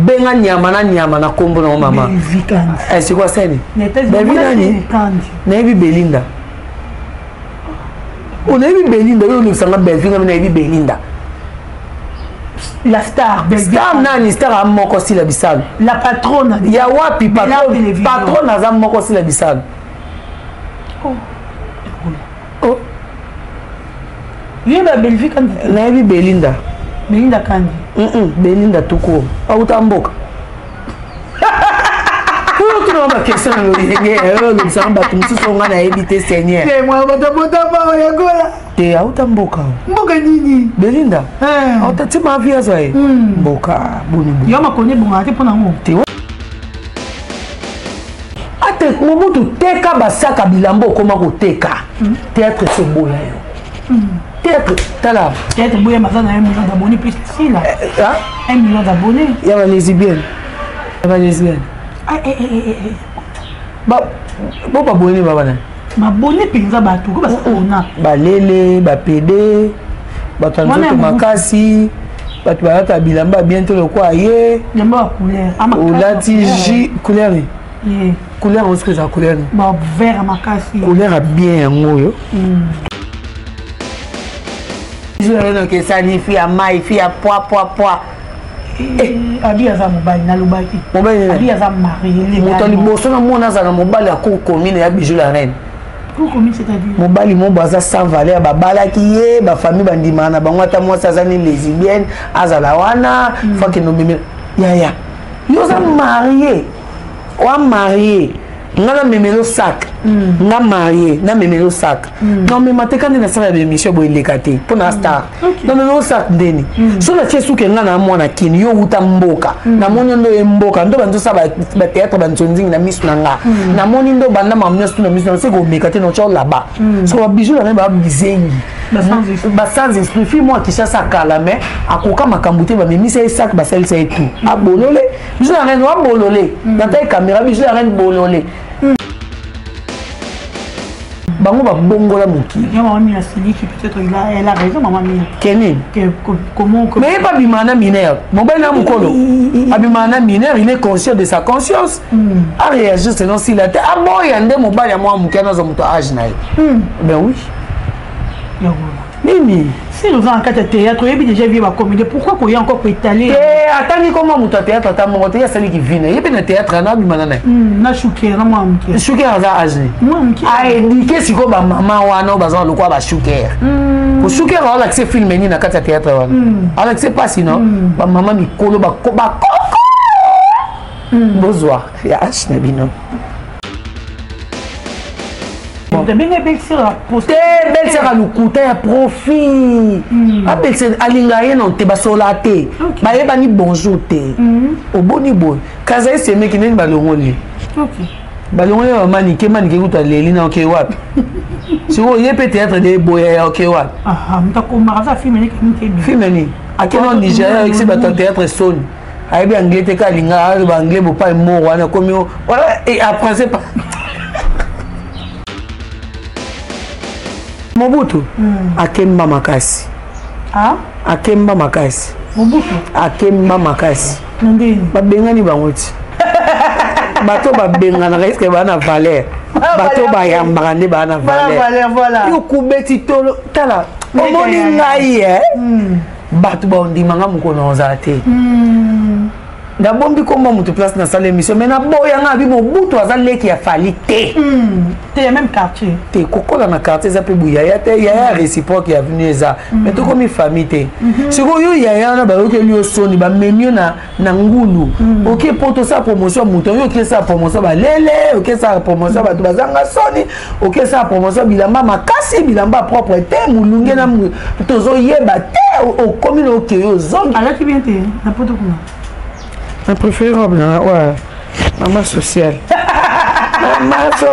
Benga nyama na nyama na kombo na mama. Eh, c'est quoi ça? Belvi nani? Nayebi Belinda. Onayebi Belinda, yo olobisanga Belvi nga nayebi Belinda. La star, Belvi. Star nani? Star a moko sila bisalo. La patronne. Ya wapi patronne? Patronne aza moko sila bisalo. Oh. Oh. Yeba Belvi Kandi. Nayebi Belinda. Belinda Kandi. Mm -mm, Belinda tuko. Auta mboka. tuna ba question na lolenge olobisaka bato mosusu nga nayebi te seigneur te auta mboka mboka nini belinda eh. auta ti mavi azwa ye hmm. mboka boni yo makoni ebongaka te mpo nango te ate mobutu teka basaka bilamba okoma koteka hmm. théâtre esi eboya yo hmm. théâtre tala théâtre eboya maza na 1 million d'abonnés plus sila 1 eh, million d'abonnés ya ba lesbienne ya ba lesbienne ah, eh, eh, ba bo babone ba bana babone mpenza bato ko basona balele bapede bato ya nzoto makasi bato balata bilamba bien te lokola ye olati ji couleur couleur yango soki eza couleur couleur ya bien yango oyo hmm. esani fi ya mai fi ya poi poi poi eh. abi aza mobali nalobaki mobali abi aza marie moto ya liboso namona azala na mobali ya cour commune ya bijou la reine mobali mobo aza sans valeur babalaki ye bafamille bandimaka na bango ata mwasi aza ni lesbienne azala wana mm. fakende omemela yaya yo oza marie oa marie nga namemelo sac mm. nga marie namemelo sac mm. namema te kande nasala ya baémission boye eleka te mpo na mm. star namemelo sac ndeni so natie suki nga na mwana kini yo wuta mboka namoni ndo ye mboka ndo banzosala batheatre banzonzingi na miso na nga namoni ndo banda makambo nyonso na miso na se komeka te notya olaba so babiju na ngai baa bizengi ba sans esprit fille mwa Kinshasa kala mais akoka makambo te bamemisa ye sac basalisa ye tout abolole biso na reine wabolole mm. na caméra biso ya reine bolole mm. bango babongola mokili keni mais ye mpe abimaka na mineur mobali na mokolo abimaka na mineur il est conscient de sa conscience mm. aréagir selon sila te aboya nde mobali ya mwa moke anazwa moto age na ye ben oui nini si oza na kati ya théâtre oyebi déjà vie bacomédie pourquoi koya encore koétale te atangi koma moto ya théâtre ata moko te ye asaliki vie na ye mpe na théâtre ana abima na naye hmm, na shuker na mwana moke shuker aza age aédike sikoyo bamama wana oyo baza lokola bashuker hmm. shuker aolakise filme nini na kati ya théâtre wana hmm. alakise mpasi no bamama mikolo bakoko bozwa ya h na bino te belle-sœur ya lokuta ya profit hmm. abelise alinga ye non te basola te bayebani bonjour te hmm. oboni boye kaza esemeki ndeni balongoli balongoli ya manike manike kutu aleli na oke wapi sikoyo ye mpe théâtre de eboya ya oke wapi filme nini akenda nigeria ayekisi bato ya théâtre soni ayebi anglais te ka alinga aloba anglais bopai moko wana komi après mobutu hmm. akemba makasi ah? akemba makasi mobutu akemba makasi babengani bango ti bato babenganaka eske baa na valeur bato bayambaka nde baa na valeur yo kubeti tolo tala omoni ngai e bato bandima nga mokolo na ozala te hmm. nabombi komba moto place nasala émission mais naboya nga abi mobutu aza leki ya fali te hmm. te ya même quartier te kokola na quartier eza mpe buyaya te yaya réciproque ya venu eza hmm. mais tokomi famille te sikoyo yo yaya wana bayokeli yo soni bamemi yo na na ngulu mm. oke mpo tosala promotion ya moto yo oke esala promotion balele oke esala promotion bato bazanga soni oke esala promotion bilamba makasi bilamba propre te molunge na tozoyeba te okomi na okei ozongi alati bien te na poto kuna na préféré robe na ouais mama sociale mama so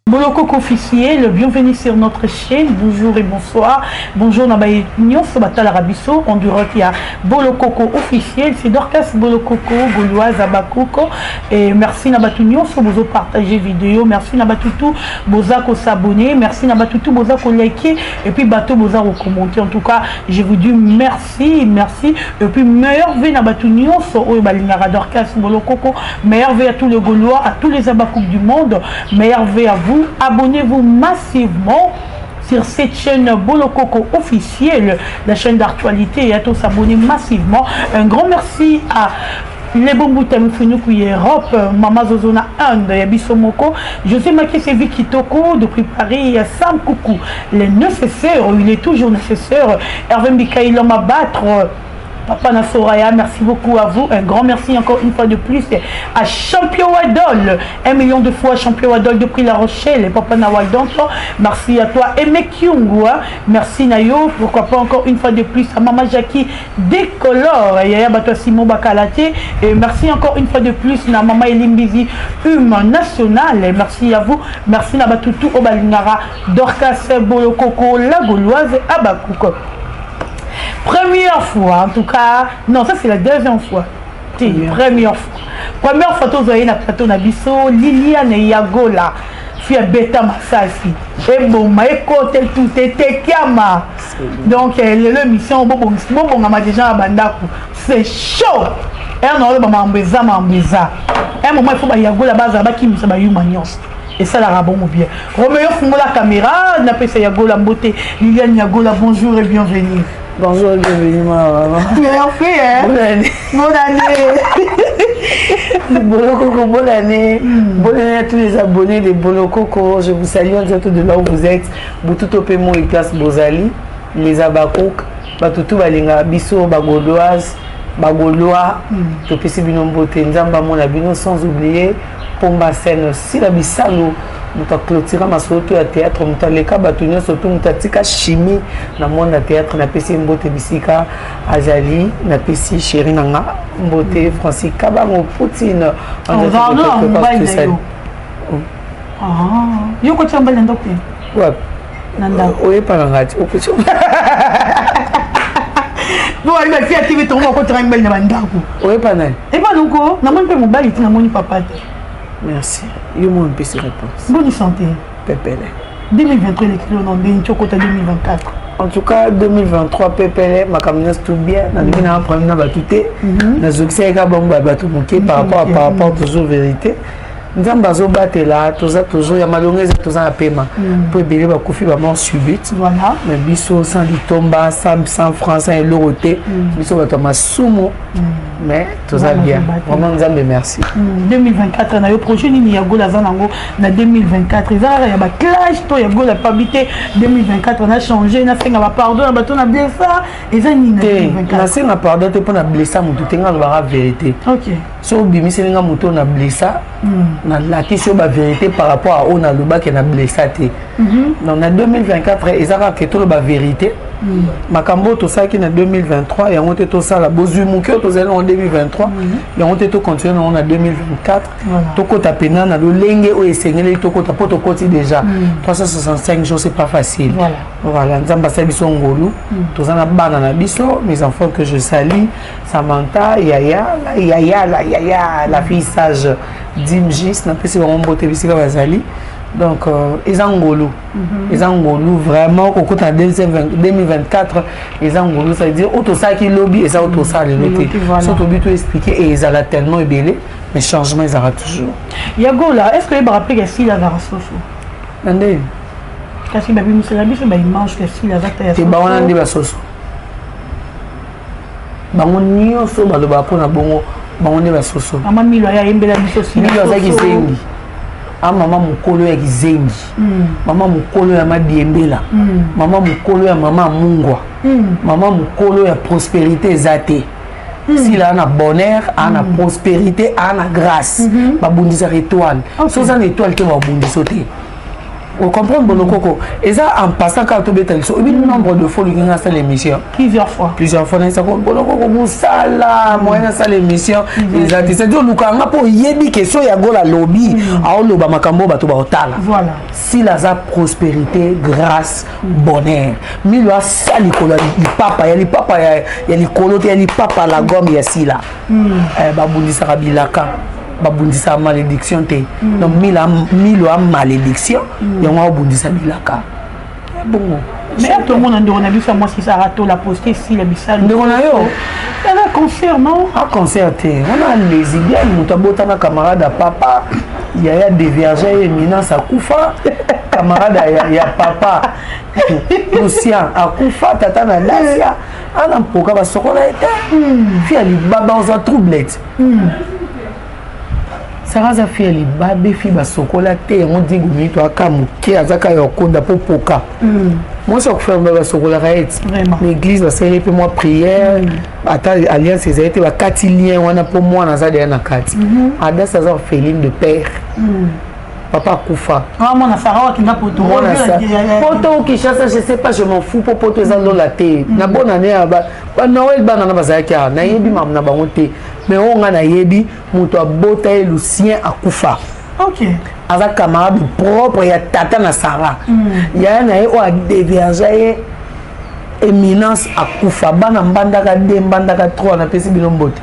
Bolokoko officiel, bienvenue sur notre chaîne. Bonjour et bonsoir. Bonjour na baye nyonso batalaka biso en direct ya Bolokoko officiel, c'est Dorcas Bolokoko Gauloise Abakoko et merci na batu nyonso bozo partager vidéo, merci na batu tout boza ko s'abonner, merci na batu tout boza ko liker et puis bato boza ko commenter. En tout cas, je vous dis merci, merci et puis meilleur vœu na batu nyonso oyo balingaka Dorcas Bolokoko, meilleur vœu à tous les Gaulois, à tous les Abakouk du monde. Meilleur vœu à vous. Abonnez-vous massivement sur cette chaîne Bolokoko officielle, la chaîne d'actualité, et à tous s'abonner massivement. Un grand merci à les Bombuta Mfunuku Europe, Mama Zozona Inde, Yabiso Moko, José Makesevi Kitoko depuis Paris, il y a Sam Koukou, les nécessaires, il est toujours nécessaire, Hervé Mikaï, l'homme à battre, Papa Nassoraya, merci beaucoup à vous. Un grand merci encore une fois de plus à Champion Wadol. 1 million de fois Champion Wadol depuis La Rochelle. Papa Nawaldonto, merci à toi. Aimé Kyungu, hein. Merci Nayo. Pourquoi pas encore une fois de plus à Mama Jackie Décolore. Yaya Batwa Simon Bakalate. Et merci encore une fois de plus à Mama Elimbizi Humain National. Et merci à vous. Merci Nabatutu Obalingara, Dorcas Bolokoko, la Gauloise, Abakouk. Première fois, en tout cas, non, ça c'est la deuxième fois. Première fois. Première fois, vous avez la plateau na biso, Liliane Yagola, fille beta masasi. Et bon, ma écoute tout était kiama. Donc, le mission, bon, bon, bon, on a déjà bandako. C'est chaud. Et on a le mambeza, mambeza. Un moment, il faut que Yagola baza ba ki misa ba yuma nyonso. Et ça la bon ou bien. Roméo Fungola caméra, napesa Yagola Mbote, Liliane Yagola, bonjour et bienvenue. Bonjour et bienvenue, ma maman. Meilleur fait, hein? Bonne année. Bonne année. Bolokoko, bonne année. Bonne année à tous les abonnés de Bolokoko. Je vous salue en direct de là où vous êtes. Boutou Pemo et Place Bozali, les Abakouk, Batoutou Balinga, Bisso, Bagauloise, Bagaulois, Topesi Bino Mbote, Nzamba Mona Bino, sans oublier Pomba Scène, Sila Bissalo. Moto aclôtura masolo to ya théâtre, moto aleka bato nyonso to moto atika chimie na monde ya théâtre. Napesi ye mbote bisika azali, napesi chéri na nga mbote Francis Kabango Poutine. Yo kotia mobali na ndako te? Wapi? Na ndako. Oyeba na nga ti okotia. Bo ayi ba fia TV tongo bakotaka mibali na bandako. Oyeba nani? Eba noko, namoni mpe mobali te, namoni papa te. Merci. Yo mo mpesi réponse. Bonne santé. Pepele. 2023 les kilos non ndeni chokota 2024. En tout cas 2023 pepele makambo nyonso tout bien. Nalingi na problème na bato te. Nazokisa eka bango ba bato moke par rapport toujours vérité. Nzambe azobatela toza toujours ya malonga eza toza na pema. Po ebele bakufi ba mort subite. Voilà. Mais biso sans litomba, sans franc, sans eloko te. Biso bato ya masumu. Mais toza bien. Vraiment Nzambe merci. 2024 na yo projet nini ya Gola za nango na 2024 eza ya ba clash to ya Gola pas bité 2024 na changer na senga ba pardon na bato na blessa eza nini na 2024? Na senga pardon te pona blessa mutu te, nga lobaka vérité. OK. So bimiseli nga mutu na blessa, na lakisi yo ba vérité par rapport à oyo na lobaki na blessa te. Donc na 2024 eza kaka ke toloba vérité. Makambo tosalaki na 2023 yango te tosala bozwi moke oyo tozali nango 2023 yango te tocontinue nango na 2024. Tokota pena na lolenge oyo esengeli tokota mpo tokoti déjà 365 jours, c'est pas facile. Voilà, Nzambe asali biso ngolu. Toza na bana na biso, mes enfants que je salue, Samantha, Yaya, la Yaya, la Yaya, la fille sage Dimgis, napesi bango mbote bisika bazali. Donc, eza ngolu. Eza ngolu vraiment kokota na 2024 eza ngolu, ça veut dire oyo tosalaki lobi eza oyo tosala lelo te. Voilà. So tobi to expliquer et ezala tellement ebele, mais changement ezalaka toujours. Yagola, est-ce que oyebaka mpe ke Sila azalaka soso? Na ndeni? Kasi babimisela biso ba image ke Sila aza ta ya Te, bawana nde basoso. Bango nyonso balobaka mpona bongo, bango nde basoso. Mama Milo aya ayembela biso Sila Milo aza soso. kizengi. A mama mokolo ya kizengi. Mama mokolo ya madiembela. Mama mokolo ya mama mungwa. Mama mokolo ya prospérité eza te. Sila ana bonheur, ana prospérité, ana grâce. Babundisaka étoile. Ok. Soza na étoile te babundiso te. Ocomprendre, Bolokoko eza en passant kaka tobeta liso. Oyebi nombre de fois olingi nga asala émission? Plusieurs fois. Plusieurs fois. Nayesa Bolokoko mosala moyen nasala émission eza te. C'est-à-dire olukaka nga mpo oyebi question ya Gola alobi, aoloba makambo oyo bato baotala. Sila aza prospérité, grâce, bonheur. Milo asa likolo ya lipapa, ya lipapa ya likolo te, ya lipapa la gomme ya Sila. Babundisaka bilaka, babundisaka malédiction te. Donc Milo a malédiction, yango abundisa bilaka bongo. Mais tomona ndeko na biso ya mwasi Sara Tola poste Sila Bisalo. Ndeko na yo? Eza concert, non? A concert te, wana lesbienne. Moto abotana camarade ya papa, yaya dévierge ye Éminence akufa, camarade ya papa Lucien akufa, tata na Dasia ana mpoka basokola ye te. Fi ya libaba, ozwa troublette. Sara aza fi ya libabe, fi basokola te. Yango digo minito aka moke, aza kaka ya kokonda mpo poka. Mwasi akufa mba basokolaka ye ti na église, basaleli mpe mwa prière, ata alliance ezali te, bakati lien wana mpo mwana aza deya na kati. Adas aza orpheline de père, papa akufa. Mwana Sara wakenda poto. Poto, Kinshasa, je sais pas, je m'en fous, po poto eza lola te. Na bonne année ya banoel, bana na bazalaki awa, nayebi makambo na bango te. Mais oyo nga nayebi, moto abota ye Lucien akufa. Aza camarade propre ya tata na Sara. Yaya na ye oyo adévierge ye Éminence akufa. Bana Mbandaka 2, Mbandaka 3, napesi bino mbote.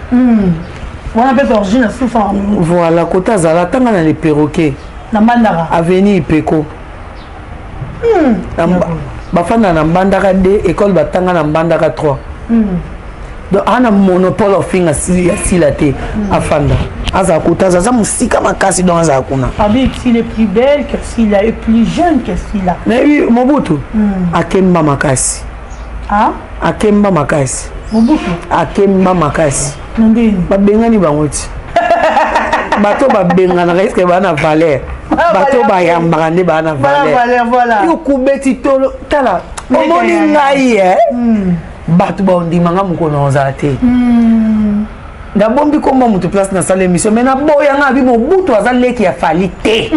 Wana mpe origine asufa. Voilà, kota azala ntanga na le perroquet. Na Mbandaka. Avenue Ipeko. Bafanda na Mbandaka 2, école batanga na Mbandaka 3. Donc ana monopole ofinga ya Sila te. Afanda, azala kuta, aza mosika makasi, donc azala kuna. Abi s'il est plus belle que Sila et plus jeune que Sila. Nayebi Mobutu akemba makasi. Ah? Akemba makasi. Mobutu. Akemba makasi. Nandeni. Babengani bango ti bato babenganaka, eske baa na valeur? Bato bayambaka nde baa na valeur. Yo kubeti tolo, tala, omoni ngai e bato bandimanga mokolo ozala te. Nabombi komba moto place nasala émission, mais naboyanga abi Mobutu aza leki ya Fali te.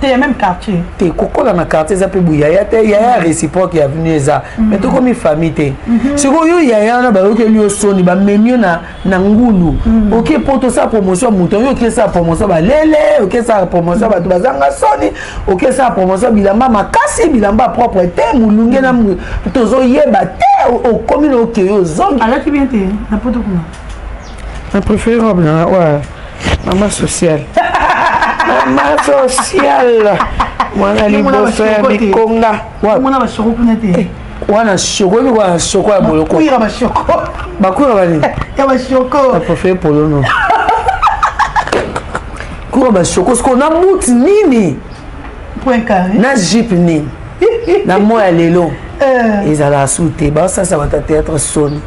Te, ya même quartier. Te, kokola na quartier eza mpe buyaya te. Yaya réciproque ya venu eza, mais tokomi famille te. Sikoyo yaya wana bayokeli yo soni, bamemi yo na ngulu, oke po tosala promotion ya moto oyo, okesala promotion balele, okesala promotion bato bazanga soni, okesala promotion bilamba makasi, bilamba propre te, molunge na tozoyeba te. Okomi na okeye, ozongi. Alati bien te na poto kuna. Na préféré robe na, ouais, mama sociale, mama sociale, mwana liboso ya mikonga. Mona bashoko kuna te. Wana shoko, oyebi wana shoko ya boloko. Bakwira bashoko. Bakwira banini? Ya bashoko. Na préféré polono kwira bashoko. Sikoyo na buti nini? Point carré. Na jupe nini? Na moya lelo ezalaka su te. Baosasa bato ya théâtre soni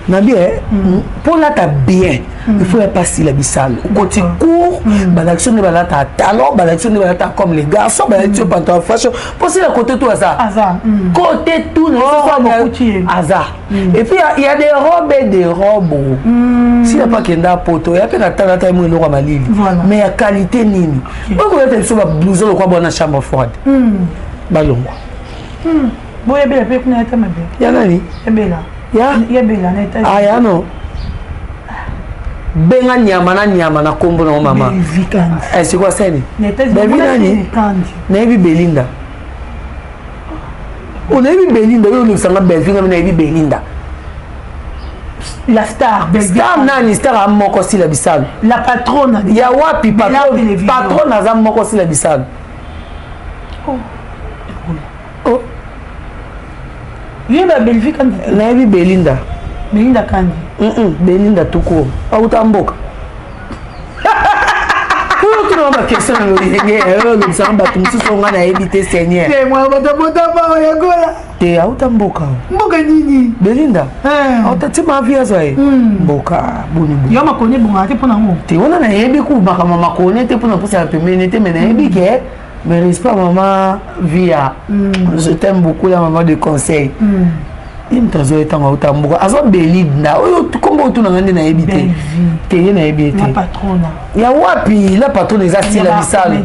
na bien. Mpo lata bien, il faut ya pasila bisalo, okoti cours, balakisi nde balataka talon, balakisi nde balataka comme les garçons, balakisi yo pantalon fashion. Mpo sila côté tout aza, côté tout aza. Et puis il y a des robes et des robes. Sila pa kenda poto ya mpe na tala ta mo eloko ya malili, mais ya qualité nini okoyata biso bablouson lokwa bona chambre froide balongwa. Boyebela mpe kuna yata mabe. Ya nani? Ebela. Ya? Yebela na étage. Aya no benga nyama na nyama na nkombo nango mama. Sikoyo aseni Belvi nani? Nayebi Belinda, onayebi Belinda oyo olobisanga Belvi, ngami nayebi Belinda. La star. Star nani? Star aza moko, Sila Bisalo. La patronne. Ya wapi patron? Patron aza moko, Sila Bisalo. Oh. Yeba Belvi Kandi. Nayebi Belinda. Belinda Kandi. Belinda tuko auta mboka oyo tuna baquestion na lolenge oyo olobisaka bato mosusu nga nayebi te, Seigneur. Te, auta mboka. Mboka nini? Belinda auta ti mavi azwa ye mboka boni. Yo makoni ebongaka te mpo nango. Te, wana nayebi ku makambo makoni te mpona posala pembeni te, mais nayebi ke, mais respect maman Via, je t'aime beaucoup, la maman de conseil. Ye moto azwa ye ntango auta mboka, azwa Belinda oyo kombo otunanga nde nayebi te. Te, ye nayebi ye te. Ya wapi la patronne? Eza Sila Bisalo.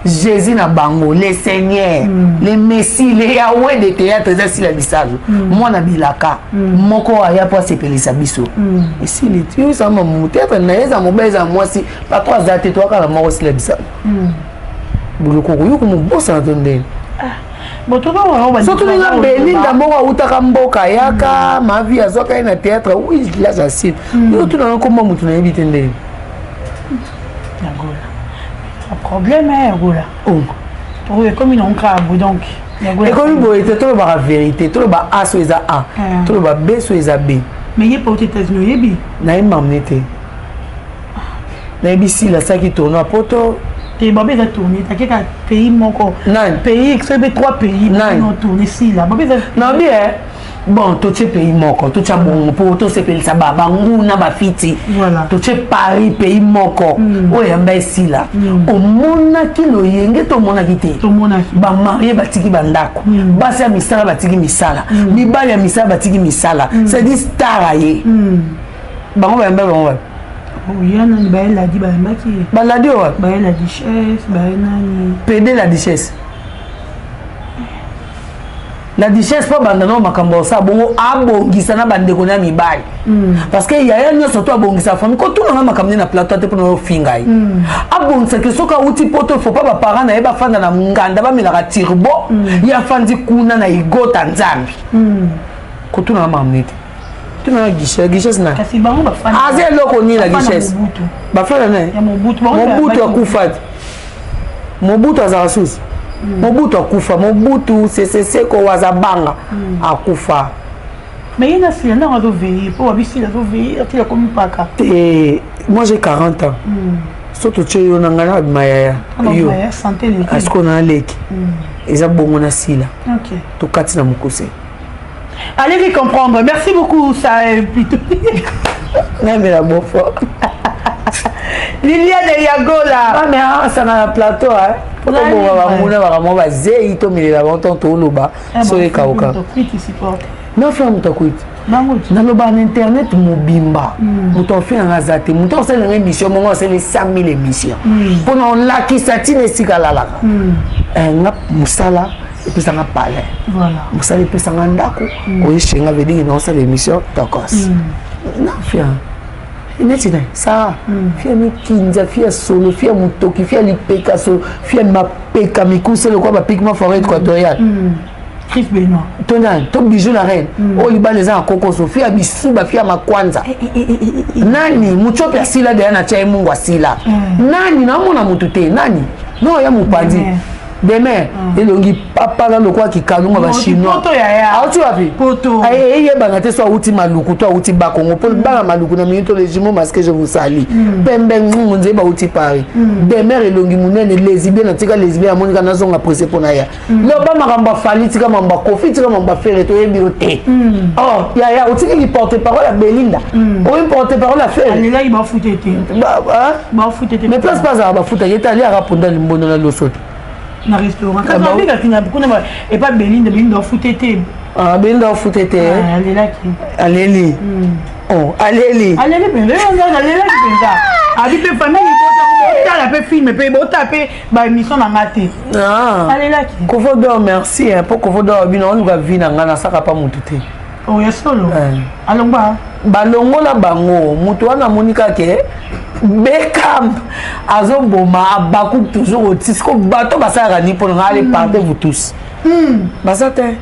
Jésus na bango, le Seigneur, le Messie, le Yahweh de théâtre eza Sila Bisalu. Mwana bilaka moko aya mpo asepelisa biso. Esili ti yo sama mu théâtre na ye eza mobali, eza mwasi, patron aza te, toyaka na moko Sila Bisalu. Bolokoko yo komobosana to ndeni? Surtout ninga Belinda moko awutaka mboka ayaka mavi azwaka ye na théâtre. Oui, là j'assume. Yo tuna nkomba motu nayebi te ndeni. Problème Yagola. Oh, ekomi na nkabu donc. Ekomi boye te. Tolobaka vérité, toloba A so eza A, toloba B so eza B. Mais ye pa États-Unis, oyebi? Nayebi mamne te. Nayebi Sila asalaki tournoi Poto. Te, babe eza tourné takeka pays moko. Nani? Pays soki mpe trois pays. Nani? No tourné Sila, babe eza. Nabi e bon, totie pays moko, totia bongo mpo tosepelisa banguna bafiti. Totie Paris, pays moko oyo yamba esila. Omonaki loyenge to omonaki te? Bamariés batiki bandako, basi ya misala batiki misala, mibali ya misala batiki misala. C'est-à-dire star aye, bango bayamba bango wapi? Ya nani, baye Ladi, bayambaki. Baladi oyo wapi? Baye La Duchesse, baye nani. Pede La Duchesse, La Duchesse mpo banda nao makambo osala bongo, abongisa na bandeko na mibali, parce que yaya nyonso to abongisa famille. Kotunanga makambo nde na plateau te mpona ofinga ye. Abongisaki soki awuti Poto, faut pas baparent na ye bafanda na nganda, bamelaka turbo. Ye afandi kuna na igota Nzambe. Kotunanga makambo nde te, tunanga guichet, guichet na aza eloko nini na guichet bafanda na ye. Mobutu akufa te, Mobutu azalaka susu. Mobutu akufa, Mobutu Sese Seko Wazabanga akufa. Mais ye na Sila ntango azoveille mpo babisila azoveille atila komi mpaka. Te, moi j'ai 40 ans. So totie yo na ngai na babima yaya yo asiko na aleki eza bongo na Sila tokati na mokuse. Allez-y comprendre. Merci beaucoup, ça plutôt. Namela bofo. Liliane Yagola. Ah, mais asanga na plateau, hein. Po tobonga banguna bakamwa bazei, tomelela bango ntango toloba so ekauka. Nafia moto akwiti, naloba na internet mobimba, moto afinanga aza te. Moto asalelanga émission mongo, asali 100 000 émission mpona olakisa ntina esika alalaka. Nga mosala epesanga palais, mosala epesanga ndako oyeshenga vedingi na osala émission tokos. Nafia neti na Sara, fia mikinza, fia solo, fia motoki, fia lipeka solo, fia mapeka mikuse lokwa bapigment forêt équatoriale. Chris Benoit. To nani to Bijou la Reine oyo libala eza na kokoso, fia bisuba, fia makwanza nani mutiopi asila deya na tia ye mungu asila nani naomona motu te nani no ya mopanzi demain elongi papala lokwa kikalunga bachinois. Auti wapi? Eyebana te so auti Maluku to auti Bakongo, mpo bana Maluku na minute le jumeau masqué, je vous sali pembe ngungu nzeye bauti Paris. Demer elongi monene lesbien, natika lesbien amonika nazonga presse mpo na ya loba makambo afali. Tika mambo akofi, tika mambo afere, toyebi yo te. Oh yaya, otikiki porte parole ya Belinda, oyi porte parole ya Fere. Mais place mpe azalaka bafutaki ete aliaka ponda limbondo na loso te. Na restaurant kasi babengaki na kuna epa Belinda, Belinda afute te. Belinda afute te. Alelaki. Aleli, oh, aleli. Aleli mpenza, alelaki mpenza. Abi mpe famille botala mpe film mpe botala mpe baémission na nga te. Alelaki. Kovodor, merci mpo Kovodor bino oluka vi na nga nasaka pa motu te. Oh, ya solo, alongwa. Balongola bango moto wana amoni kaka Bekam azoboma abaku toujours otisi ko bato basalaka ni mpo na nga. Allez, partez vous tous. Baza te,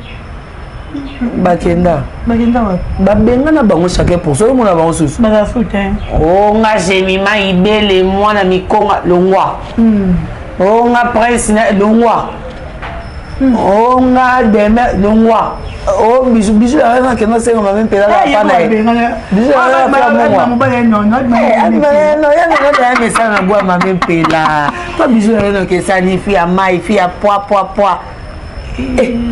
bakenda. Babenga na bango chacun pour soi, omona bango susu. Onga Jemima Ibele mwana mikonga longwa, onga Prince longwa, onga Deme longwa, o bisu bisu ya wana kenda senga mame mpela na pa na ye bisu ya wana mesana na bwa mame mpela pa bisu ya wana kesani fi ya mai fi ya pwa pwa pwa.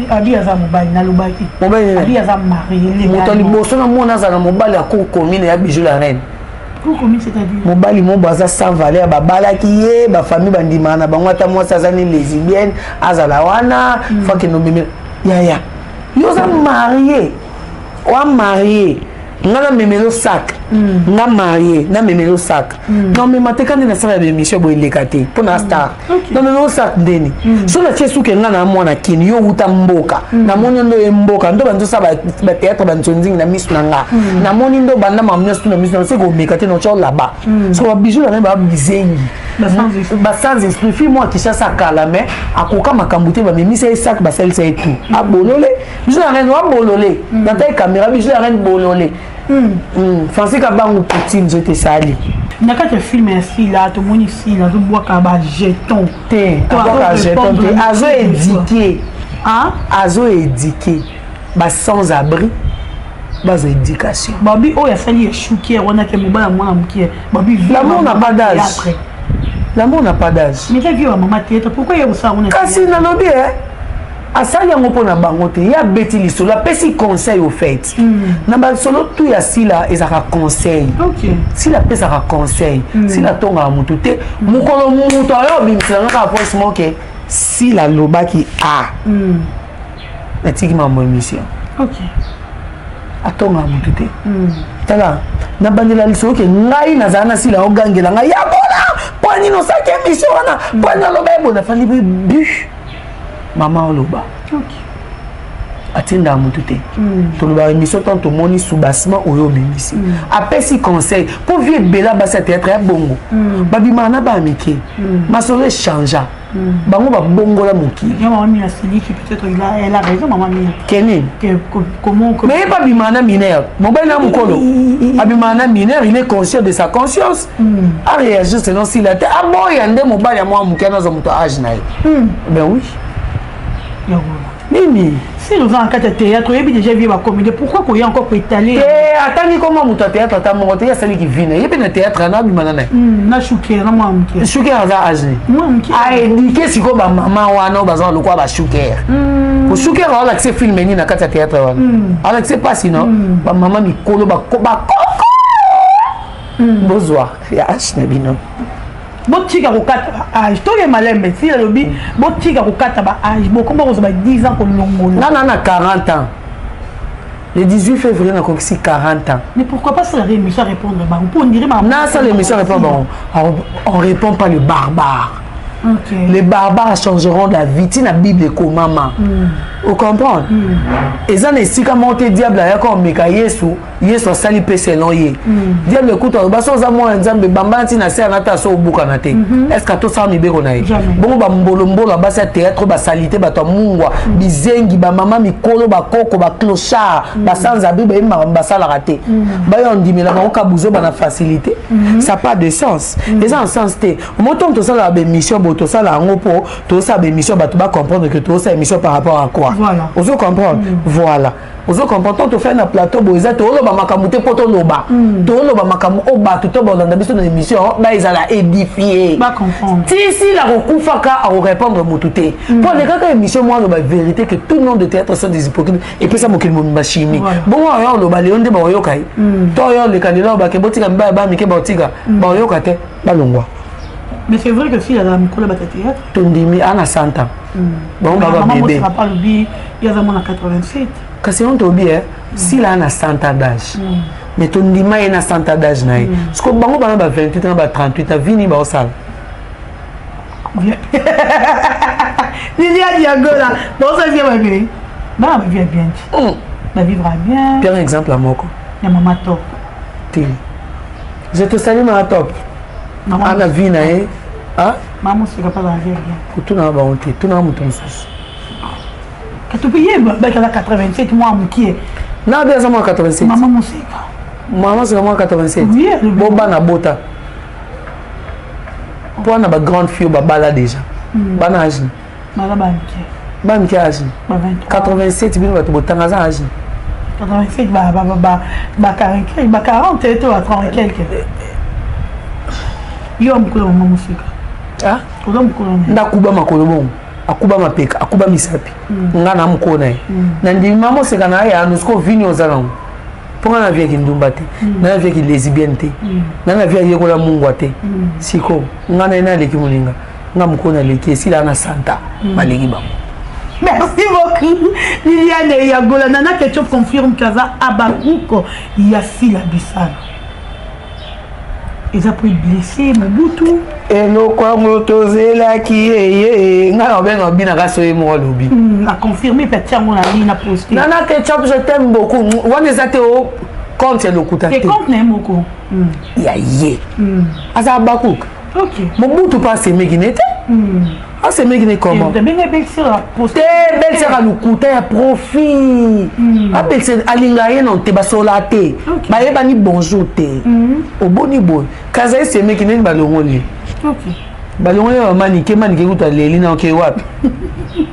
Abi aza mobali, nalobaki. Mobali. Abi aza marié. Moto liboso na mona azala mobali ya cour commune ya Bijou la Reine. Mobali moko aza sans valeur, babalaki ye, bafamille bandimaka na bango ata mwasi aza ni lesbienne azala wana. Fakende omemela yaya, yo oza marié, oa marié, nga namemela sac. Nga marie, namemeli o sac, namema te. Kandi nasala ya baémission boye, eleka te mpo na star. Namemeli o sac ndeni so natie suki. Nga na mwana kini, yo wuta mboka, namoni ndo ye mboka ndo banzosala bathéâtre, banzonzingi na miso na nga. Namoni ndo banda makambo nyonso na miso na se komeka te, naotya olaba. So babijou na ngai baa bizengi, basans esprit. Fille moko Kinshasa kala, mais akoka makambo te. Bamemisa ye sac, basalisa ye tout, abolole. Bijou na reine abolole natai caméra. Bijou na reine bolole. Francis Kabangu, Poutine nzoto esali. Na kati ya film ya Sila, tomoni Sila azobwaka bajeton. Te, abwaka jeton te, azoéduquer. Azoéduquer basans abri, bazwa éducation. Babi oyo asali eshukier wana ke mobala mwana mokie, babi. L'amour n'a pas d'âge, l'amour n'a pas d'âge. Mais eza vie ya mama théâtre, pourquoi ye kosala wana? Kasi nalobi e asali yango mpo na bango te. Ye abeti lisolo, apesi conseil. Au fait, na basolo tu ya Sila ezalaka conseil. Sila apesaka conseil. Sila atongaka motu te. Mokolo moto ayo obimisela kaka voice moke, Sila alobaki a natiki mambo émission. Atongaka motu te. Tala, nabandela lisolo ke ngai nazala na Sila, ogangela ngai yabola mpo nini osalaki émission wana, mpo nini aloba ye boye. Nafandi mpe bu mama oloba atindaka motu te. Tolobaka émission ntango tomoni soubassement oyo obimisi, apesi conseil mpo vie ebele basi ya théâtre ya bongo babimaka na bana mike. Masolo echangea, bango babongola mokili. Kenini? Mais ye mpe abimaka na mineur, mobali na mokolo abimaka na mineur. Il est conscient de sa conscience, aréagir selon Sila te. Aboya nde mobali ya mwa moke, anazwa moto age na ye. Ben oui, nini? Si oza na kati ya théâtre, oyebi déjà vie bacomédie, pourquoi koya encore koétaler? Te, atangi koma moto ya théâtre ata moko te. Ye asaliki vi na ye mpe na théâtre ana abimana na ye. Na Shuker, na mwana moke. Shuker aza age ni? Aéduquer sikoyo bamama wana oyo baza lokola bashuker. Oshuker aolakise film nini na kati ya théâtre wana? Aolakise mpasi no bamama mikolo bakoko bozwa ya age na bino. Botika kokata baage, toke malembe. Si alobi botika kokata baage, bokomba kozwa ba 10 ans kolongola. Nga na 40 ans, le 18 février nakokisi 40 ans. Mais pourquoi pas sala émission répondre bango, mpo ondire? Nasala émission répondre bango? On répond pas le barbare. Les barbares changeront la vie. Ntina Bible ekomama. Ocomprendre? Eza na esika moko te diable ayaka omeka Yesu, Yesu asali mpe selon ye. Diable ekuta aloba: so oza mwana Nzambe, bamba ntina se ana ta so obukana te. Est ce que atosala mibeko na ye? Bongo bambolombolo ya basi ya théâtre, basali te, bato ya mungwa, bizengi, bamama mikolo, bakoko, baclochard, basanzabi, bayebi makambo basalaka te, bayo ondimela bango kabuzoba na facilité. Ça pas de sens, eza na sens te. Moto tosalaka baémission boye, tosala yango mpo tosala baémission, bato bacomprendre que tosala émission par rapport à quoi. Ozo comprendre? Voilà, ozo comprendre? Tant tofai na plateau boye, eza tooloba makambo te mpo toloba. Tooloba makambo oyo bato to balanda biso na émission baezala édifie. Tisila kokufaka, akorépondre motu te mpo alekaka émission moko, aloba vérité que tout le monde de théâtre sont des hypocrites, epesa mokili mobimba chimie. Bongo oyo oloba lelo nde baoyoka ye to oyo oleka lelo obake botika mibaya bamike, baotika baoyoka te, balongwa. Mais c'est vrai que si aza mokolo bata théâtre. Tondimi ana 100 ans, bango baba bébé. Alobi ye aza mwana 87. Kasi yo tobi e Sila ana 100 ans d'âge, mais tondima ye na 100 ans d'âge na ye. Parce que bango bana ba 28 na ba 38 ans, vini baosala. Liliane Yagola, baosala vie babe, bana bavie bien ti bavivre bien. Pierre, exemple ya moko. Ya mama Top. Te, je te salue, mama Top, ana vie na ye. Mama Mosika mpa bavie bien. Kotunaka bango te, tunaka moto mosusu. Katopi ye bakala 87, mwa mokie. Na be aza mwa 87. Mama Mosika. Mama Mosika mwa 87, bo bana bota mpo wana bagrande fille babala déjà, bana age. Baza bamike. Bamike age 87, bino bato botanga aza age. 87, ba 40, ba 40 to ba 30 quelque. Yo mokolo mama Mosika, oza mokolo. Ndakuba makolo bongo, akuba mapeka, akuba misapi. Nga na mokolo na ye, nandimi mama Moseka na ye yano. Siko vini oza nango mpo nga na viaki ndumba te, na viaki lesbienne te, na viaki yekola mungwa te. Siko nga na ye naleki moninga, nga mokolo naleki esila na santa baleki bango. Merci beaucoup, Liliane Yagola. Nana Ketchup confirme qu'aza Abakuko ya Sila Bisala. Eza po blessé Mobutu. Eloko yango tozelaki ye ngai na obenga obinaka so ye moko alobi. Aconfirme mpe atia yango na ligne na poste. Nana Ketchup, je t'aime beaucoup. Wana eza te o compte ya lokuta te. Compte na ye moko. Ya ye aza bakuka. Mobutu mpe asemeki ne te. Asemeki ne comment te? Belle-sœur alukuta ya profit. Abelise alinga ye non te, basola te, bayebani bonjour te, oboni boye. Kaza esemeki nini, balongoli, balongoli bamanike manike kuta leli na oke wapi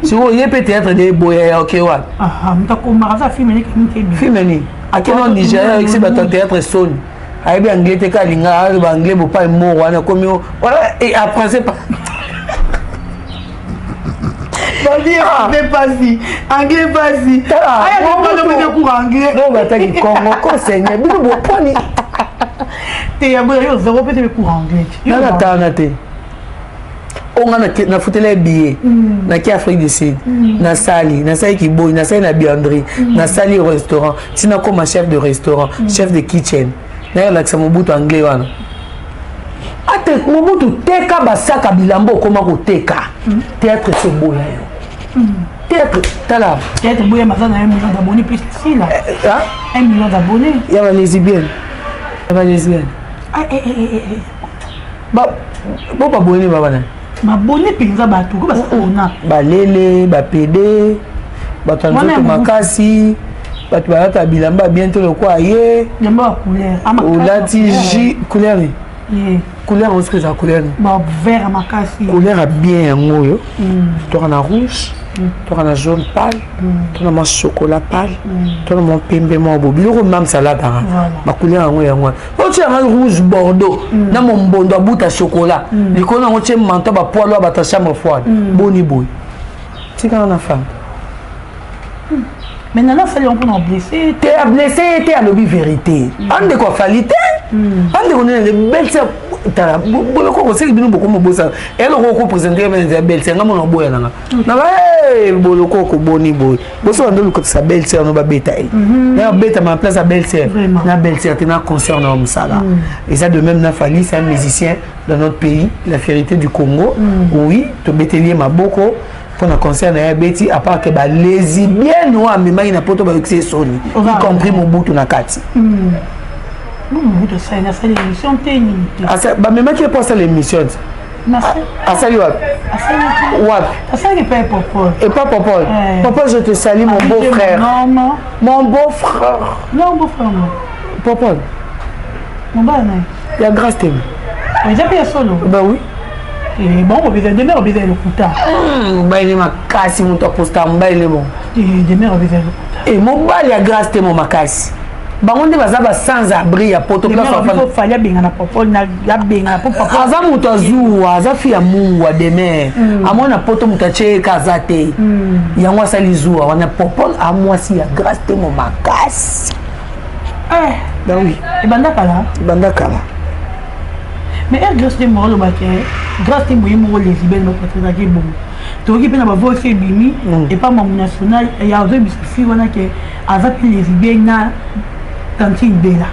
sikoyo? Ye mpe théâtre de eboya ya oke wapi? Film nini akende Nigeria, oyekisi bato ya théâtre soni. Ayebi anglais te, ka alinga aloba anglais bopai moko wana komi a français. Anglais pasi, anglais pasi. Aya cours anglais. Bo bataki Congo ko seigneur bino boponi. Te yango yo zéro mpe te cours anglais. Nana tana te oyo nga nafutela ye billet, naki Afrique du Sud, nasali kiboyi, nasali na biandrie, nasali restaurant, ntina koma chef de restaurant, chef de kitchen. Nayelakisa Mobutu anglais wana ate Mobutu teka basaka bilamba, okoma koteka théâtre so eboya yo théâtre tala. Théâtre boya maza na 1 million d'abonnés plus sila. 1 million d'abonnés. Ya balesbienne, ya balesbienne. Bo babone babana. Babone mpenza bato ko basakona. Balele bapede, bato ya nzoto makasi, bato balata bilamba bien te lokwa ye. Bilamba ya couleur. Olati j couleur nini? Couleur oyo soki eza couleur nini? Vert makasi. Couleur ya bien yango oyo. Toka na rouge, toka na jaune pâle, to na mwa chocolat pâle, to na mwa pembe mwa bo biloko mamsa alataka bacouleur yango. Yango wana otia yango rouge bordeaux na mombondo abuta chocolat likolo nango, tie manteau bapoils oyo bato ya chambre froide. Boni boye, tikanga na femme. Mais nana asali yango mpona blessé. Te, ablessé ye te, alobi vérité. Andeko afali te, andeko nene belle-sœur. Tala boloko koseki bino bokoma bosala eloko okoprésente ya belle-sœur. Nga mona oboya nanga nanga boloko boni boye boso bando lukotisa belle-sœur no babeta ye na babetama na place ya belle-sœur na belle-sœur te na concert na mosala. Eza de même na Fali, c'est un musicien dans notre pays, la fierté du Congo. Oui, tobeteli ye maboko mpona concert na ye abeti, à part ke balesbienne oyo amemaki na poto bayokisi ye soni, y compris Mobutu na kati. Mobutu asali émission te nini te? Bamemaki ye mpo asala émission te. Asali wapi? Wapi? Asalaki epai Popol. Epa Popol. Popol, je te salue, mon beau frère. Non, non. Mon beau frère. Non, beau frère, non. Popol. Mobala na ye. Ya Grâce Teme. Eza mpe ya solo? Ben oui. Bon, obeza demer, obeza lokuta. Mobali makasi, moto aposta mobali bon. Demer obeza lokuta. E mobali ya Grâce Temo makasi, bango nde baza ba sans abri ya poto. Fali abengana Popol, abengana po Papa aza moto azuwa, aza fi ya mungwa. Demer amona poto moto atie ye ka aza te, yango asali zuwa wana. Popol amwasi ya Grâce Temo makasi. Ben oui. Ebanda kala. Ebanda kala. Mais ere Grâce Temo alobaki, Grâce Temo ye moko lesbienne, bapatrezaki bongo. Toyoki mpe na bavoice ebimi epa mamu national ya azoyebisa fi wana ke aza mpe lesbienne na tantine Bela.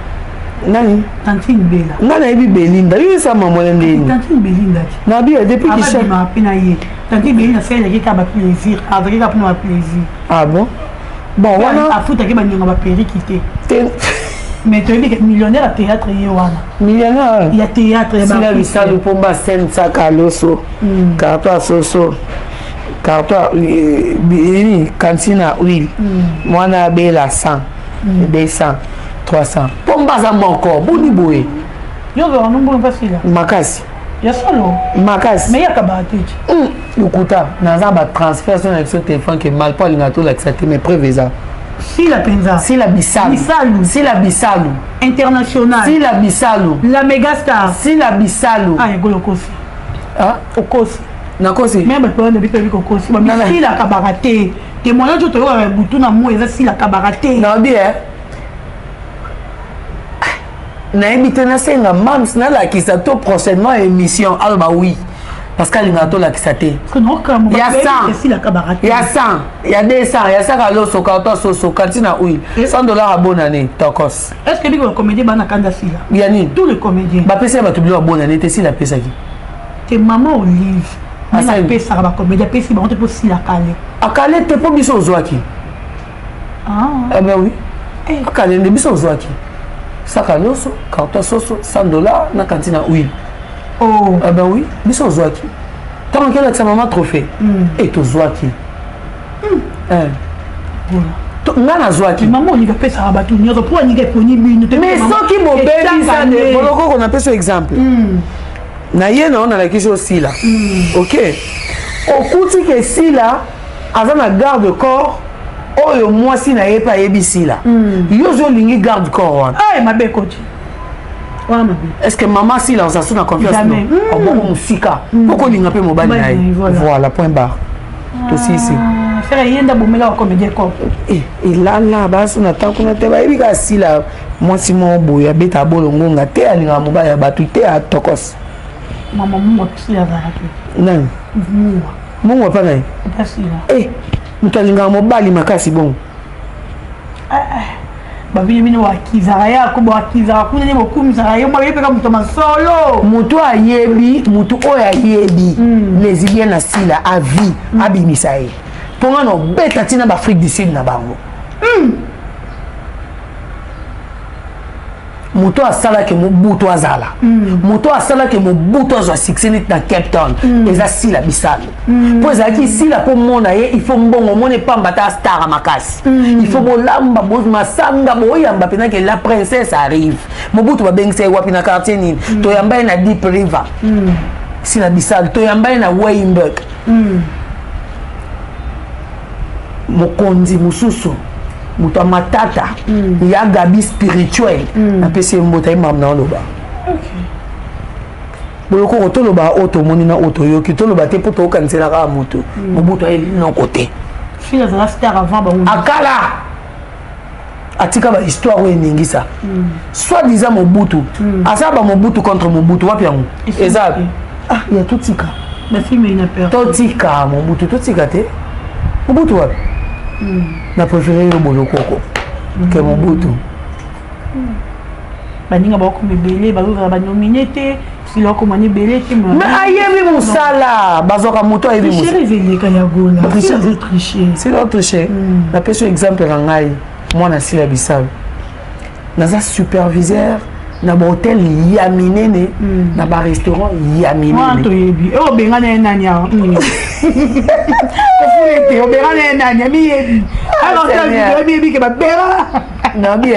Nani? Tantine Bela. Nga nayebi Belinda, yo esa mamona ndeni. Tantine Belinda ti. Nabi depuis kisha mpe na ye tantine Belinda asalelaki kaka baplaisir, azalaki kaka mpona baplaisir. Ah bon, bon wana. Afutaki baninga baperiki te, mais toyebi ke millionnaire ya théâtre ye wana. Millionnaire ya théâtre. Sila bisalu mpomba sensaka loso, carton ya soso, carton nini, cantine ya huile, mwana abela 100, 200, 300, mpomba aza moko. Boni boye? Yo ozwaka nombongo mpasila? Makasi. Ya solo? Makasi. Mais yakabaka te. Lokuta, naza batransfert so na biso téléphone ke mal mpo alinga tolakisa te, mais preuve eza. Sila mpenza. Sila Bisalu. Bisalu. Sila Bisalu. International. Sila Bisalu. La méga star. Sila Bisalu. Ah, egolo okosi. Ah? Okosi. Nakosi. Me bato wana biso yebi kokosi bamisila kabaka te. Témoignage oyo toyokaka butu na moi eza sila kabaka te. Naobi e nayebi te, nasenga mams nalakisa to prochainement émission, aloba oui. Parce que alingaka tolakisa te. Ya 100, ya 100, ya 200, ya saka loso, carton soso, kantina huile, $100 ya bonne année, tokos. Est ce que biko bacomédien bana kanda Sila? Ya nini? Tous les comédiens bapesi ya bato biloko ya bonne année te. Sila apesaki. Te, mama Olive apesaka bacomédien, apesi bango te mpo Sila kale. Akale te, mpo biso ozwaki. Ah. Eh ben oui, akale nde biso ozwaki saka loso, carton soso, $100 na kantine ya huile. Oh. Eh ben oui, biso ozwaki ntango okelakisa mama trophée e tozwaki. Nga nazwaki. Mama Olive apesaka bato nyonso mpo aninga eponi bino. Mais soki bobebisa bolokoko, napesa exemple na ye na yo, nalakisi osila. Ok, okuti ke Sila aza na garde corps oyo mwasi na ye mpe ayebi Sila. Yo ozo olingi garde corps wana. Mabe ekoti wana, mabe. Est ce que mama Sila oza so na confiance? Oboko mosika mpo kolinga mpe mobali na ye. Voilà, point barre, tosisi. Frère, ye nda bomela bacomédien cop. Elala baso na ntan kuna te, bayebi kaka Sila mwasi moko boye abeta bolongonga te, alingaka mobali ya bato te, atokos. Mama Mungwa, Sila azalaka te. Nani? Mungwa. Mungwa mpa na ye. Sila. Moto alingaka mobali makasi bongo. Babino bino bakizaka ye, ako bakizaka kuna nde bokumisaka ye, ye mpeka moto masolo. Moto ayebi, moto oyo ayebi lesbienne na Sila avi abimisa ye, mpo nga na obeta ntina baAfrique du Sud na bango. Moto asalaki Mobutu azala, moto asalaki Mobutu azwa succès neti na Cape Town, eza Sila Bisalo, mpo ezalaki Sila. Mpo mona ye, il faut mbongo, omona epamba ta star makasi, il faut bolamba masanga, boyamba mpenza ke la princesse arrive. Mobutu babengisa ye wapi? Na quartier nini? Toyamba ye na Deep River. Sila Bisalo toyamba ye na Wynberg. Mokonzi mosusu, moto ya matata ya Gabi spirituel, napesi ye mbota ye mamu na oloba bolokoko. Toloba oyo tomoni na oyo toyoki, toloba te mpo toyokanisela kaka moto. Mobutu ayeli noko te. Akala atika bahistoire oyo eningisa soit disant Mobutu aza bamobutu contre Mobutu wapi? Yango eza ya totika, totika Mobutu, totika te. Mobutu wapi? Na préféré yo bolokoko ke Mobutu. Baninga bakokoma ebele, bazozala banomine te, Sila okomana ebele te. Mais ayebi mosala, bazwaka moto ayebi. Eleka ya Gola triche. Sila triche. Napesi exemple na ngai, mwana Sila Bisalo, naza superviseur na bahotel ya minene, na barestaurant ya minene. Toyebi e obengana ye nani awa, kofula ete obengana ye nani, amiyebi, amiyebi ke babenga. Nabi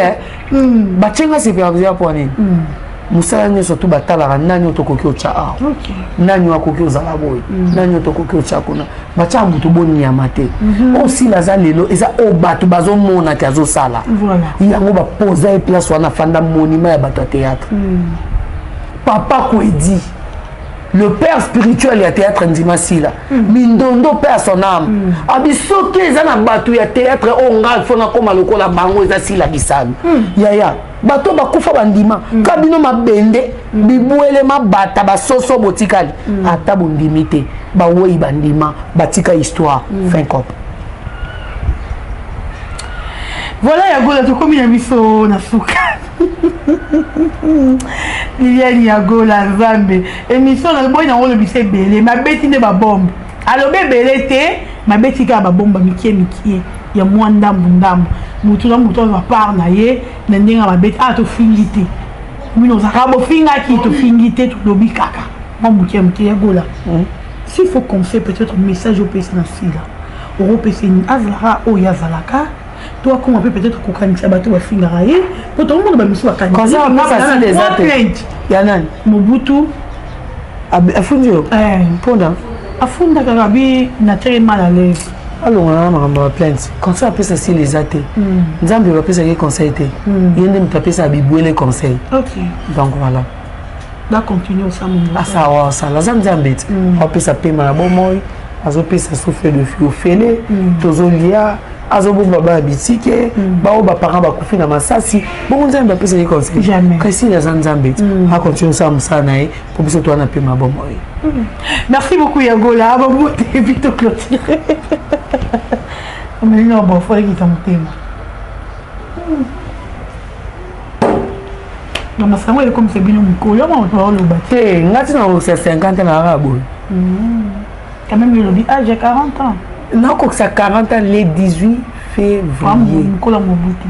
batienga superviseur mpo nini? Mosala nyonso tu batalaka nani oyo tokoki otya awa, nani oyo akoki ozala boye, nani oyo tokoki otya kuna. Batyaka moto boniama te. Oyo Sila aza lelo, eza oyo bato bazomona te azosala yango. Bapoza ye place wana, afanda monument ya bato ya théâtre. Papa Kwedi, le père spirituel ya théâtre, ndima Sila mindondo, paix à son âme, abi soki eza na bato ya théâtre oyo ngai fo nakóma lokola bango, eza Sila Bisalo. Yaya, bato bakufa bandima ka bino mabende bibwele mabata basoso botikali, ata bondimi te, bawei bandima batika histoire fin cop. Voilà, ya Gola, tokomi na biso na suka. Liliane ya Gola, Nzambe, émission na boyi nango olobisa ebele, mabeti nde babombe, alobi ebele te, mabeti kaka babomba mikie mikie ya mwa ndambu ndambu, motu na motu azwa part na ye na ndenge ya mabeti. Ah, tofingi te, bino ozalaka bofingaki, tofingi te, tolobi kaka mwa moke ya moke. Ya Gola, s'il faut conseil, peut-être message opesa na Sila, okopesa azalaka oyo azalaka to akoma mpe peut-être kokanisa bato bafingaka ye, mpo tokomona bamisu. Bakanisa ya nani? Mobutu. Afundi yo mpona? Afunda kaka bi na très mal à l'aise. Alongola na makambo ya plainte. Conseil apesa Sila eza te. Nzambe bapesaki conseil te, ye nde moto apesaka bibwele conseil. Donc voilà. Bacontinue osala. Asawa osala, aza Nzambe ti apesa pema na bomoi, azopesa souffle de vie ofele, tozolia. Azobomba bana bitike, baoyo baparent bakufi na masasi. Bongo Nzambe apesaki conseil? Jamais. Kasi aza Nzambe te, acontinue kosala mosala na ye mpo biso towana mpe mabomoi. Merci beaucoup Yagola, babote et puis to clôturer. Omeli na bofo ekita motema. Na masango ekomisa bino mokolo yango moto baoloba te. Te, nga ntina kokokisa 50 na kaka boye. Quand même elobi âge ya 40 ans. Nakokisa 40 ans le 18 février. Mokolo ya Mobutu.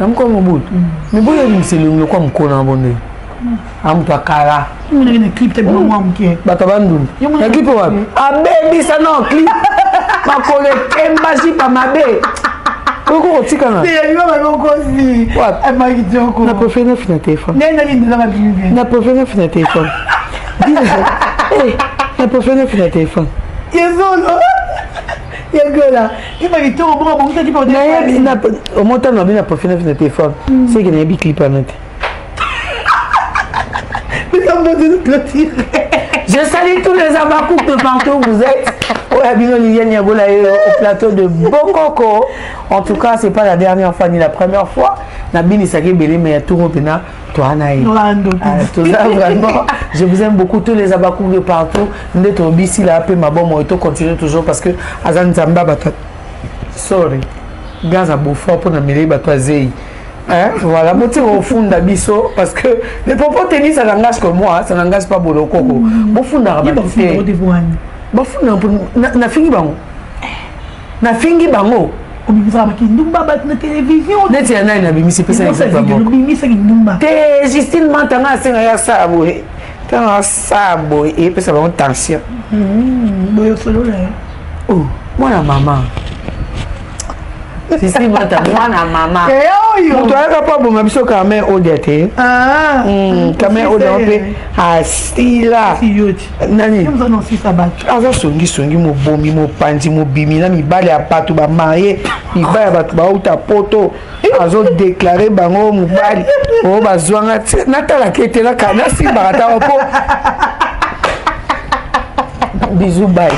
Na mokolo Mobutu, mais boyo ebimisa elongi lokwa mokolo na bonde a moto akala. Monaki na clip te, bino mwa moke. Bato ya Bandundu na clip wapi abebisa no clip, makolo ekemba, jipa mabe, okoki kotikana. Na préféré nafi na téléphone, na préféré nafi na téléphone, na préféré nafi na téléphone. Yezolo Yagola kipa kitoko bongo abongisa kipa. Nayebi omotano abi na préféré nafi na téléphone, seke nayebi clip wana te. Je salue tous les Abakouk de partout où vous êtes. Oyo Liliane Yagola au plateau de Bokoko. En tout cas, c'est pas la dernière fois ni la première fois. Nabinisaki ebele, mais tout pena toi na. Tout ça vraiment, je vous aime beaucoup tous les Abakouk de partout. Ndeto bisi la pe ma bon moto continue toujours parce que aza Nzamba bato. Sorry. Gaza Beaufort pour na mele bato azei. Hein? Voilà, boti ofunda biso parce que les propos tenus, ça n'engage que moi, ça n'engage pas Bolokoko. Bofunda te. Bofunda nafingi bango. Nafingi bango. Obimisaka bakindumba bato na télévision. Neti ya nani nabimisi? Pesa exemple moko. Obimisaki ndumba. Te, Justine Mantanga asenga ya asala boye. Ntango asala boye, eyepesa bango tension. Boye osolola. Oh, mwana mama. Sisi Mata, mwana mama. Moto ayaka mpo aboma biso Carmen Odia te. Carmen Odia mpe asila nani, aza songisongi, mobomi, mopanzi, mobimi na mibali ya bato bamarie, mibali ya bato bauta poto, azodéclarer bango mobali oyo bazwanga. Natalaka ete nasimbaka ntango mpo. Bisous, bye.